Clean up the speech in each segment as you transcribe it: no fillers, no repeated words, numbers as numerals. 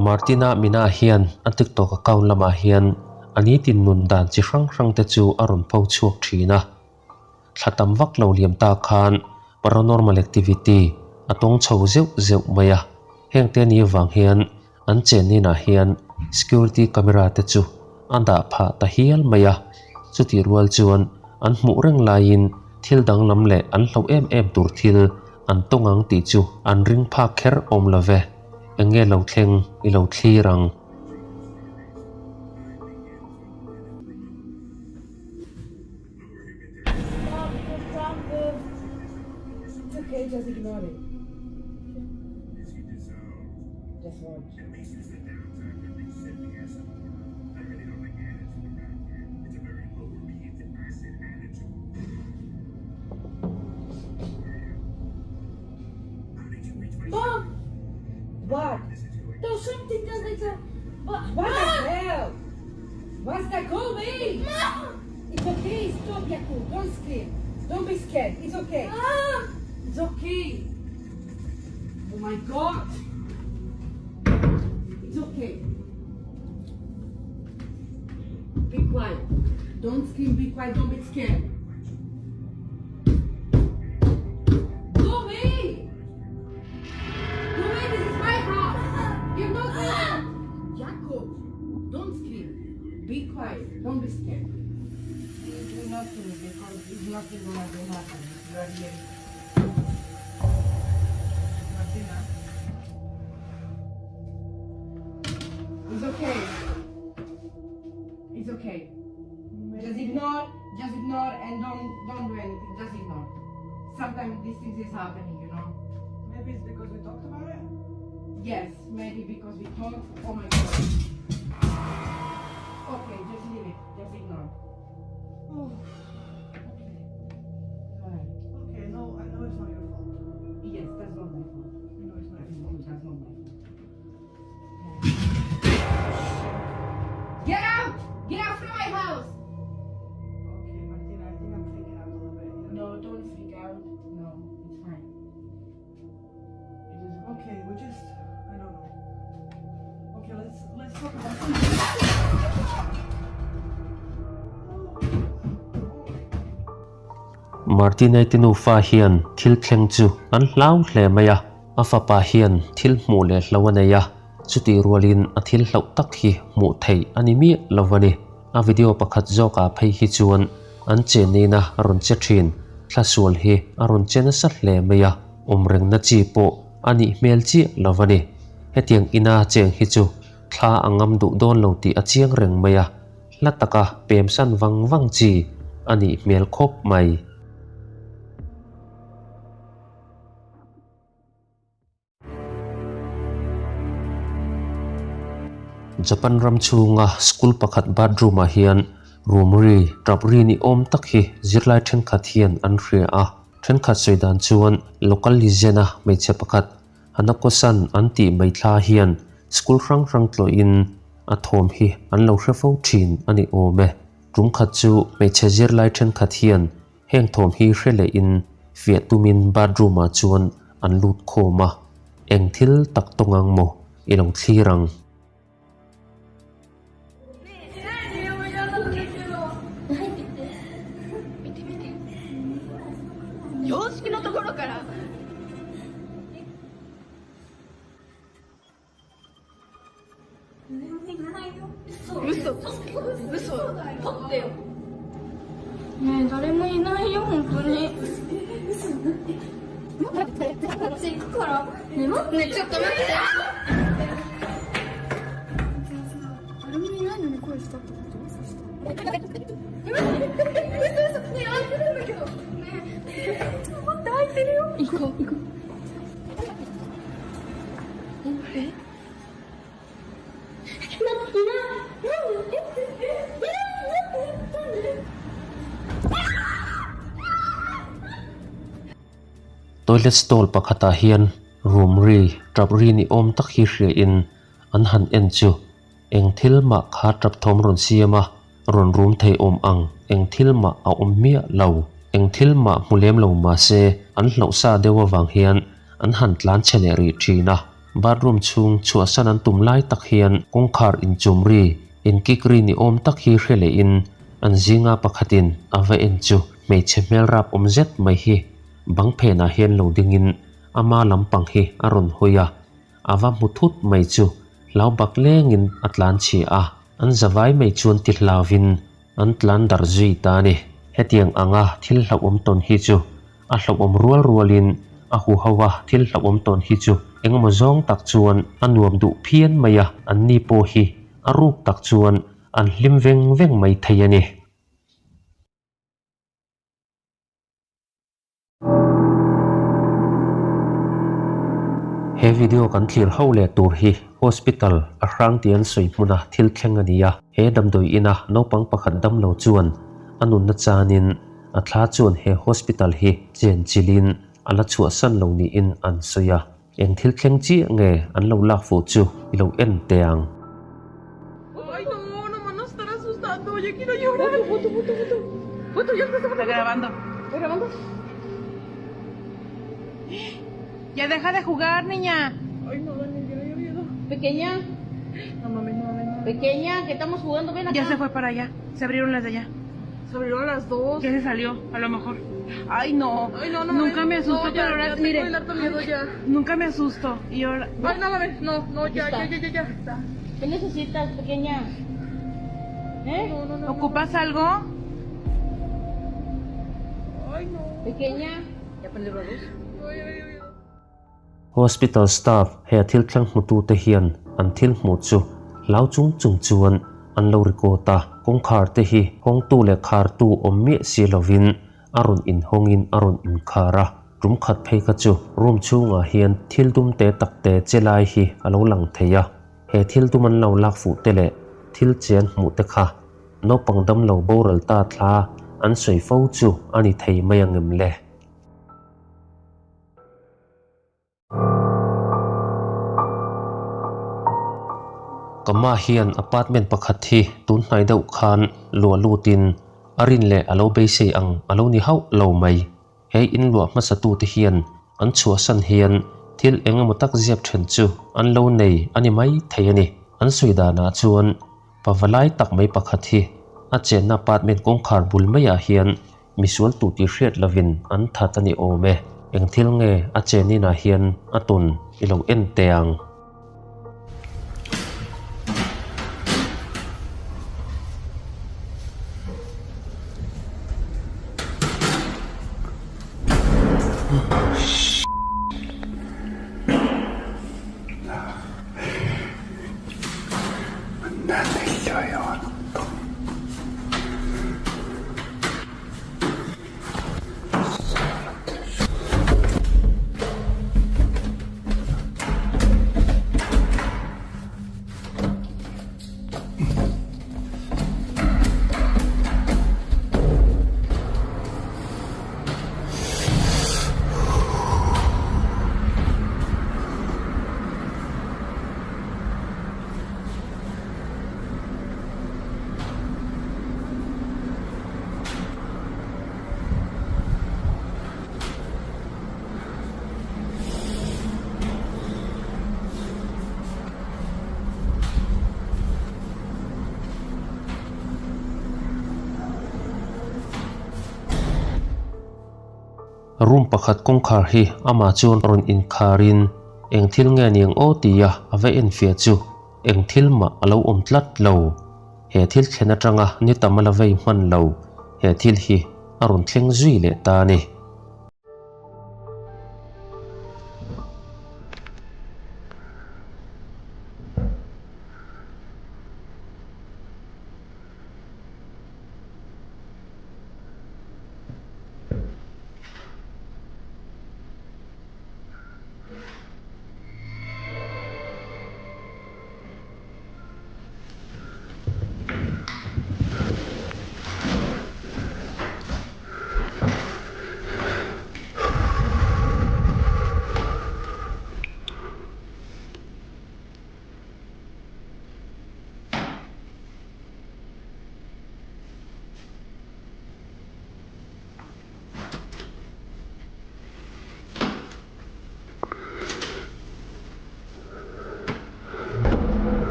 Martina Mina hian a TikTok account lamah hian a nitin nun dan chi hrang hrang te chu a rawn pho chhuak thin a. Thla tam vak lo liam ta khan paranormal activity a tawng chho zeuh zeuh mai a. Hengte ni avang hian an chenninah hian security camera te chu a dah phah ta hial mai a. Chutih rual chuan an hmuh reng laiin thil danglam leh an hloh em em tur thil an tawng ang tih chu an ring phak kher awm lo ve. Eng nge lo thleng i lo thlir ang? Mom! What? There's something that like a... What, what the hell? What's that? Go away! Mom! It's okay. Stop, Jakub. Don't scream. Don't be scared. It's okay. Mom! It's okay. Oh my God! It's okay. Be quiet. Don't scream. Be quiet. Don't be scared. Go away! Go away! This is my house! You're not going Jacob, don't scream. Be quiet. Don't be scared. You do nothing because it's nothing gonna do happen. You are here. Martina. It's okay. It's okay. Just ignore, just ignore and don't don't do anything. Just ignore. Sometimes these things is happening, you know. Maybe it's because we talked about it? Yes, maybe because we talked. Oh my god. Okay, just leave it. Just ignore. Oh. Okay. Alright. Okay, no, I know it's not your fault. Yes, that's not my fault. I know it's not your fault. That's not my fault. Get out! Get out from my house! Okay, Martina, I think I'm freaking out a little bit. here. No, don't freak out. No, it's fine. It is Okay, we just I don't know. Okay, let's let's talk about something. Martina te nufa hian thil thleng chu an hlau hle mai a, a fapa hian thil hmuh leh hlo a nei a, chutih rualin a thil hlauh tak hi hmuh theih a ni miah lo a ni. A video pakhat zawkah phei hi chuan an chenina a rawn che thin, thla sual hi a rawn che nasa hle mai a, awm rengna chi pawh a nih hmel chiah lo a ni. Hetiang ina cheng hi chu thla a ngam duh dawn lo tih a chiang reng mai a, hla taka pem san vang vang chi a nih hmel khawp mai. Japan ram chhunga school pakhat bathroom ah hian room ri tap ri ni awm tak hi zirlai thenkhat hian an hria a, thenkhat sawi dan chuan local legend a hmeichhe pakhat Hanako-san an tih mai thla hian school hrang hrang tlawhin a thawm hi an lo hre fo thin a ni awm e. Tum khat chu hmeichhe zirlai thenkhat hian Heng thawm hi hre lehin fiah tumin bathroom ah chuan an lut khawm a, eng thil tak tawng ang maw i lo thlir ang. Toilet stall pakhatah hian room ri tap ri ni awm tak hi hria in an han en chu eng thil mah kha tap thawm rawn siam a rawn rum thei awm ang eng thil mah a awm miah lo eng thil mah hmu lem lo mahse an hlauh sa deuh avang hian an han tlan chhe leh rih thin a. Bathroom chhung chhuahsan an tum lai tak hian kawngkhar inchum ri, inkik ri ni awm tak hi hre lehin an zinga pakhatin a va en chu hmeichhe hmel rap awm zet mai hi bang phenah hian lo dingin ama lampang hi a rawn hawi a, a va hmu thut mai chu hlau bak lengin a tlan chhia a, an zavai mai chuan ti hlauvin an tlan darh zui ta a ni. Hetiang anga thil hlauhawm tawn hi chu a hlauhawm rual rualin a huho a, thil hlauhawm tawn hi chu engemaw zawng tak chuan a nuam duh phian mai a, anni pawh hi a ruk tak chuan an hlim veng veng mai thei a ni. He video kan thlir ho leh tur hi hospital a hrang tih an sawi hmuna thil thleng a ni a, he damdawi ina naupang pakhat damlo chuan a nunna chanin a thla chuan he hospital hi chen chilhin a la chhuahsan lo niin an sawi a, eng thil thleng chiah nge an lo lak fuh chu i lo en teh ang. Se abrieron las dos. Ya se salió, a lo mejor. Ay, no. Ay, no, no. Nunca me asusto, no, ya, pero ahora, mire. Harto miedo ya. Nunca me asusto. Y ahora. Ay, no, mames. No, no, ya, ya, ya, ya, ya. ¿Qué necesitas, pequeña? ¿Eh? No, no, no. ¿Ocupas algo? Ay, no. Pequeña. ¿Ya prendió la luz? No, ya me dio miedo. Hospital staff he a thil thleng hmutute hian an thil hmuh chu hlau chung chung chuan an lo record a, kawngkhar te hi hawngtu leh khartu awm miah si lovin a rawn inhawngin a rawn inkhar a, tum khat phei kha chu room chhungah hian thil dum te tak te che lai hi a lo lang thei a, he thil dum an lo lak fuh te leh thil che an hmuh te kha naupang damlo boral ta thla an sawi fo chu a ni thei mai angem le? Kama hian apartment pakhat hi tun hnai deuh khan luah lutin a rin leh a lo beisei ang a lo ni hauh lo mai. He in luah hmasa tute hian an chhuahsan hian thil eng emaw tak ziak then chu an lo nei a ni mai thei a ni. An sawi danah chuan pavalai tak mai pakhat hi a chenna apartment kawngkhar bul maiah hian Misual tu tih hriat lovin an that a ni awm e. Eng thil nge a chen inah hian a tun i lo en teh ang. Room pakhat kawngkhar hi amah chuan rawn inkharin eng thil nge niang aw tia a va enfiah chu eng thil mah a lo awm tlat lo. He thil thlen atanga ni tam a la vei hman lo, he thil hi a rawn thleng zui leh ta a ni.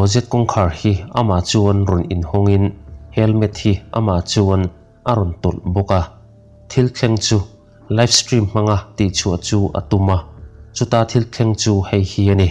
Closet kawngkhar hi amah chuan rawn inhawngin helmet hi amah chuan a rawn tawlh bawk a. Thil thleng chu live stream hmanga tihchhuah chu a tum a, chuta thil thleng chu hei hi a ni.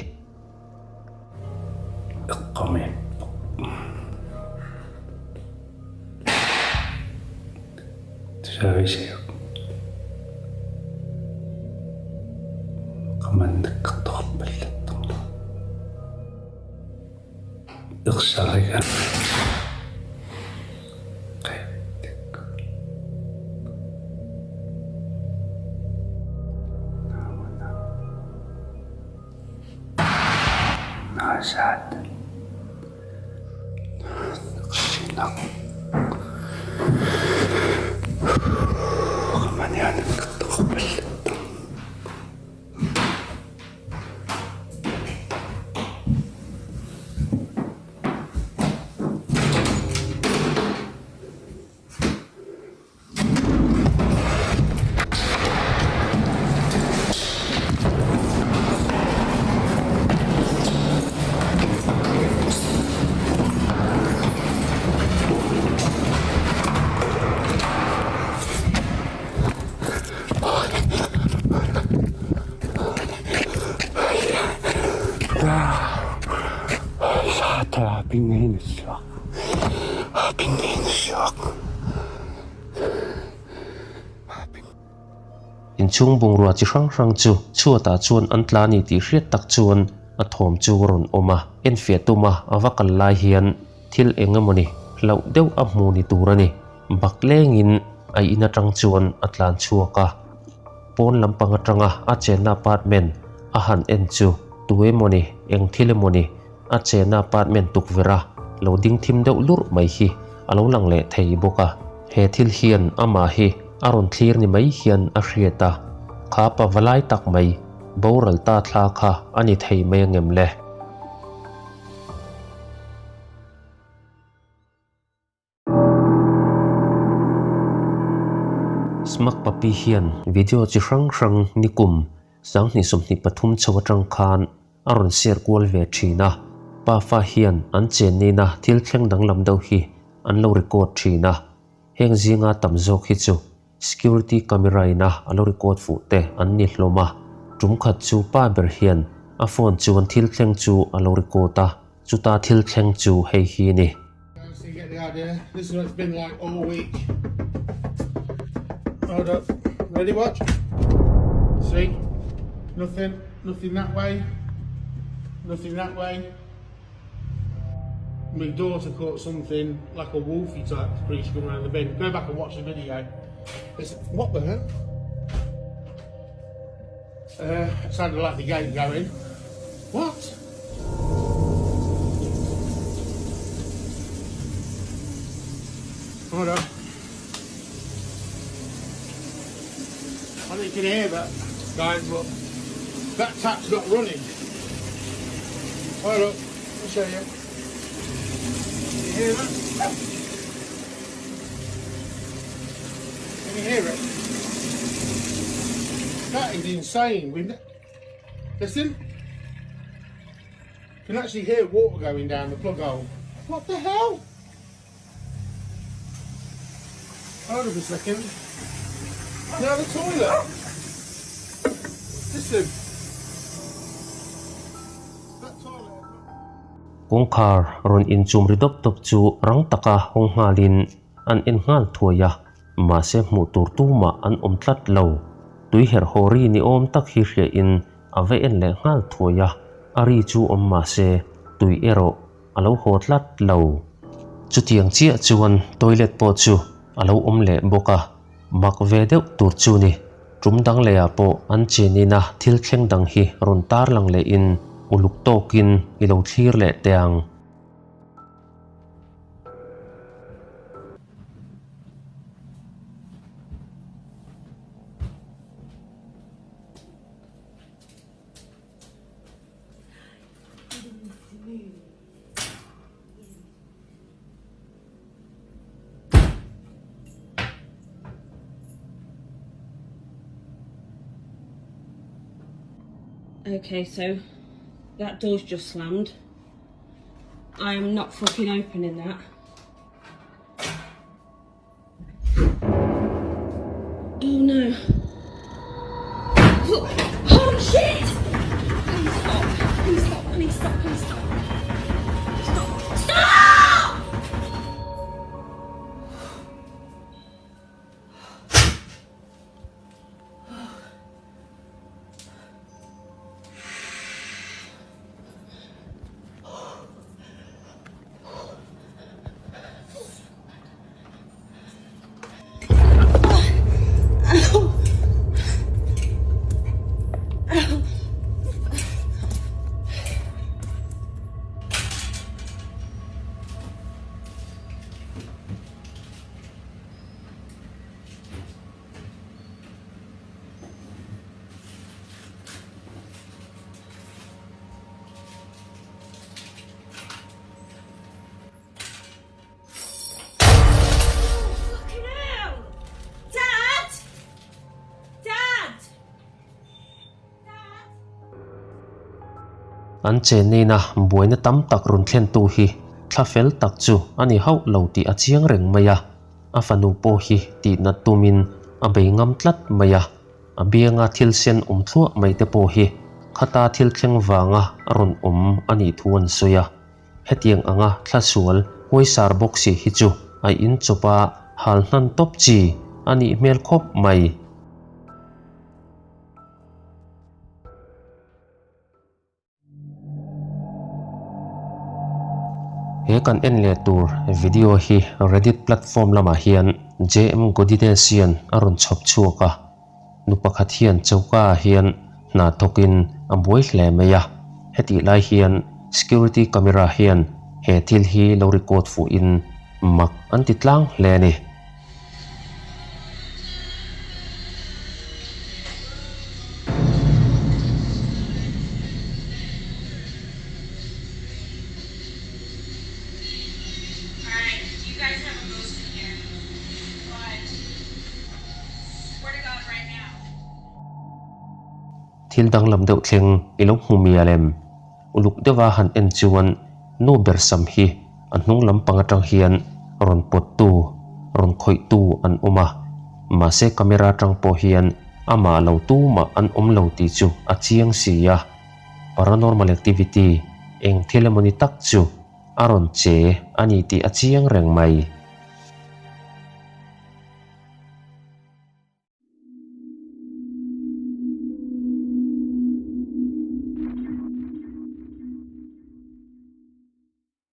Inchhung bungrua chi hrang hrang chu chhuatah chuan an tla ni tih hriat tak chuan a thawm chu a rawn awm a. Enfiah tuma a va kal lai hian thil eng emawni hlauh deuh a hmu ni tur a ni. Bak lengin a in atang chuan a tlan chhuak a. Pawn lampang atanga a chenna apartment a han en chu tu emawni eng thil emawni A chena apartment tukverh a lo ding thim deuh lurh mai hi a lo lang leh thei bawk a. He thil hian amah hi a rawn thlir ni mai hian a hriat a, kha pa va lai tak mai boral ta thla kha a ni thei mai angem le? Smak Papi hian video chi hrang hrang nikum 2023 chho atang khan a rawn share kual ve thin a, pafa hian an chennina thil thleng danglam deuh hi an lo record thin a, heng zinga tam zawk hi chu security camera ina a lo record fuh te an ni hlawm a, tum khat chu pa ber hian a phone chuan thil thleng chu a lo record a, chuta thil thleng chu hei hi a ni. So you get the idea. This is what it's been like all week. Hold up. Ready, watch. See? Nothing, nothing that way. Nothing that way. My daughter caught something like a wolfy type creature coming around the bend. Go back and watch the video. It's, what the hell? Uh, it sounded like the gate going. What? Hold on. I think you can hear that, guys, but that tap's not running. Hold up, I'll show you. Can you hear that? Can you hear it? That is insane. We've Listen. You can actually hear water going down the plug hole. What the hell? Hold up a second. Now the toilet. Listen. That toilet. Kawngkhar rawn inchum ri dawp dawp chu rang taka hawng nghalin an en nghal thuai a. Mahse hmuh tur tumah an awm tlat lo. Tui herh haw ri ni awm tak hi hriain a va en leh nghal thuai a, a ri chu awm mahse tui erawh a lo haw tlat lo. Chutiang chiah chuan toilet pawh chu a lo awm leh bawk a, mak ve deuh tur chu ni. Tum dang lehah pawh an chenina thil thleng dang hi rawn tarlang lehin uluk tawkin i lo thlir leh teh ang. Okay, so that door's just slammed. I am not fucking opening that. Oh no. Oh shit! Please stop. Please stop. Please stop. Please stop. Stop. Stop! An chenneina buaina tam tak rawn thlentu hi thla fel tak chu a ni hauh lo tih a chiang reng mai a, a fanu pawh hi tihnat tumin a bei ngam tlat mai a. A bianga thil sen awm thluah mai te pawh hi khata thil thleng vanga a rawn awm a nih thu an sawi a. Hetiang anga thla sual huaisar bawk si hi chu a inchawp a hal hnan tawp chi a nih hmel khawp mai. He kan en leh tur video hi Reddit platform lamah hian JM Godinez hian a rawn chhawp chhuak a, nu pakhat hian choka ah hian hna thawkin a buai hle mai a, hetih lai hian security camera hian he thil hi lo record fuhin mak an ti tlang hle a ni. Thil danglam deuh thleng i lo hmu mial em? Uluk deuha han en chuan nu ber sam hi a hnung lampang atang hian rawn pawttu, rawn khawihtu an awm a, mahse camera atang pawh hian amah lo tumah an awm lo tih chu a chiang si a, paranormal activity eng thil emawni tak chu a rawn che a ni tih a chiang reng mai.